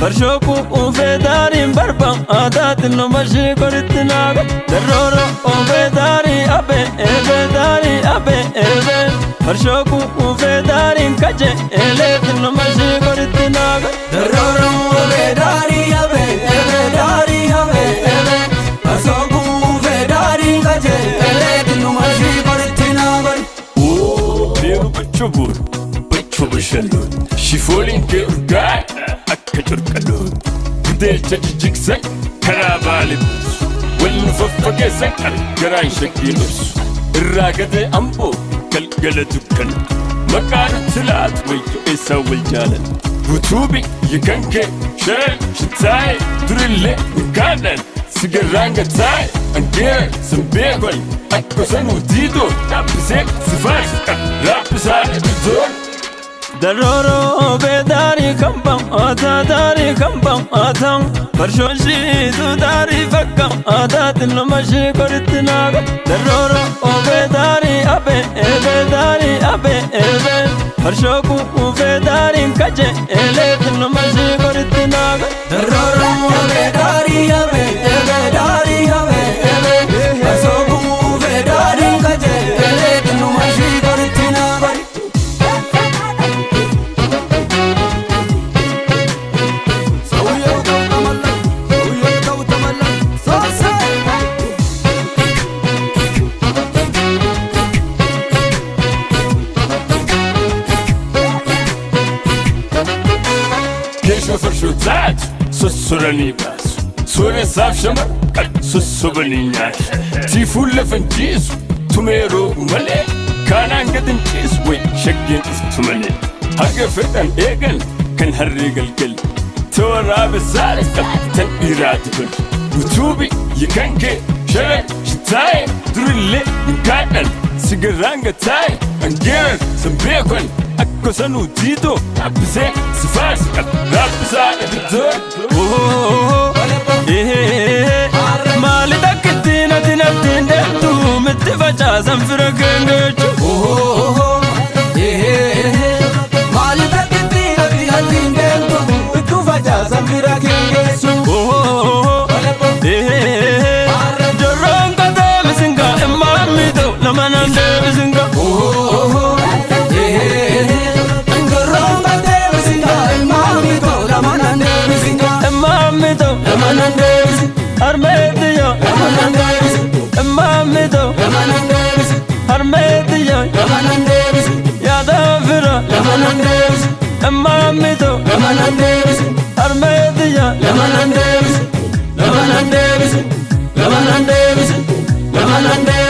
Farshoo kuufee daariin barbaadaa xinnuma ishee koritti naaga. Darroora oofee daarii abee eebee daarii abee eebee. Farshoo kuufee daariin kaje eelee xinnuma ishee koritti naaga. Darroora oofee daarii abee eebee daarii abee eebee. Farshoo kuufee daariin kaje eelee xinnuma ishee koritti naaga. Deemu gocha buur gocha bashalloon shifooliin kee urgaa akka corqaloon gudeelcha jijjigsan karaa baale buusu wal nu faffageessan garaan shakkii dhibsu irraa gadee amboo galgala dukkana maqaa nutti laatu wayyo eessaan wal jaalan guutuu biyya kan kee sharan shitaa'e durillee hin kaadhan sigarraan gataa'e angeera san beekon akka sanuu diidoo dhaabbisee si faarsa raabbisaa dhibdoon. Darroora oofee daarii kan ba'aataa daarii kan ba'aataa. Farshoon shiituu daarii fakka aadaa xinnuma ishee koritti naaga. Darroora oofee daarii abee eebee daarii abee eebee. Farshoo kuufee daariin kaje eelee xinnuma ishee koritti naaga. Darroora oofee daarii abee eebee daarii abee eebee. Farshoo kuufee daariin kaje eelee xinnuma ishee koritti naaga. Keeshoo farshoo taatu sossoranii baasu. Sooressaaf shamara kan sossobanii nyaatu. Tiifuun lafa hin ciisu tumee roobu malee kaanaan gad hin ciisu wayi shaggeen dhuftu malee. Haga fedhan eegan kan harree galgal. Toora tan dhiiraa dabalu. Utuu biyya kan kee sharan shitaa'e durillee hin kaadhan sigarraan gataa'e angeeran san beekon akka sanuu diidoo dhaabbisee si faarsa raabbisaa dhibdoon. Maali takkitti natti natti deemtu mitti facaasan fira keengeechu. Maali takkitti natti natti deemtu itti facaasan fira keengeessu. Jorroon qotee misinga immaammitu nama nan deebisinga. Ngorroon qotee misinga immaammitu lama nan deebisinga. Immaammitu Lama nan deebisi. harmeetiyo Lama nan deebisi. immaammitu Lama nan deebisi. harmeetiyo Lama nan deebisi. yaada fira Lama nan deebisi. immaammitu Lama nan deebisi. harmeetiyo Lama nan deebisi. Lama nan deebisi. Lama nan deebisi. Lama nan deebisi.